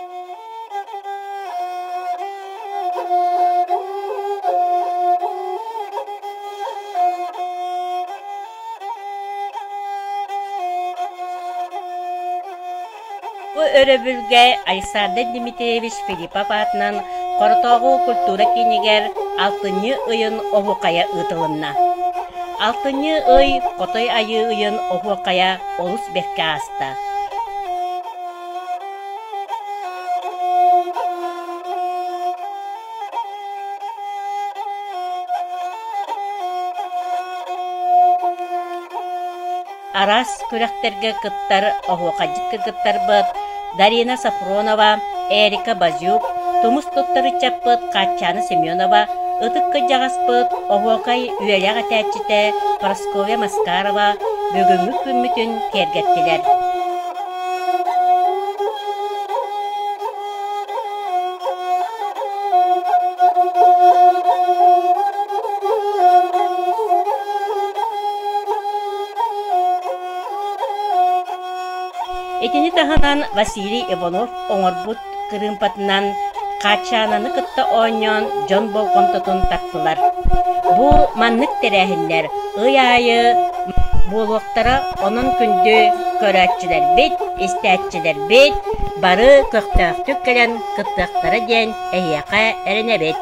Бу өрөбүлгэ Александр Дмитриевич Филиппов аатынан Хоротооҕу культура киинигэр алтынньы ыйын оһуохайа ыытылынна. Алтынньы ый Хотой Айыы ыйын оһуохайа олус бэркэ ааста. Араас күрэхтэргэ кыттар оһуохайдьыт кыргыттарбыт Дарина Сафронова, Эрика Базюк, тумус туттар ыччаппыт Хатчаана Семенова, ытык кырдьаҕаспыт оһуокай үөлээх этээччитэ Прасковья Маскарова бүгүҥҥү күммүтүн киэргэттилэр. Итини таһынан Василий Иванов оҥорбут кырыымпатынан Хааччаананы кытта оонньоон дьон болҕомтотун тартылар. Бу маннык тэрээһиннэр ый аайы буолуохтара, онон күндү көрөөччүлэрбит, истээччилэрбит бары көхтөөхтүк кэлэн кыттыахтара диэн эһиэхэ эрэнэбит.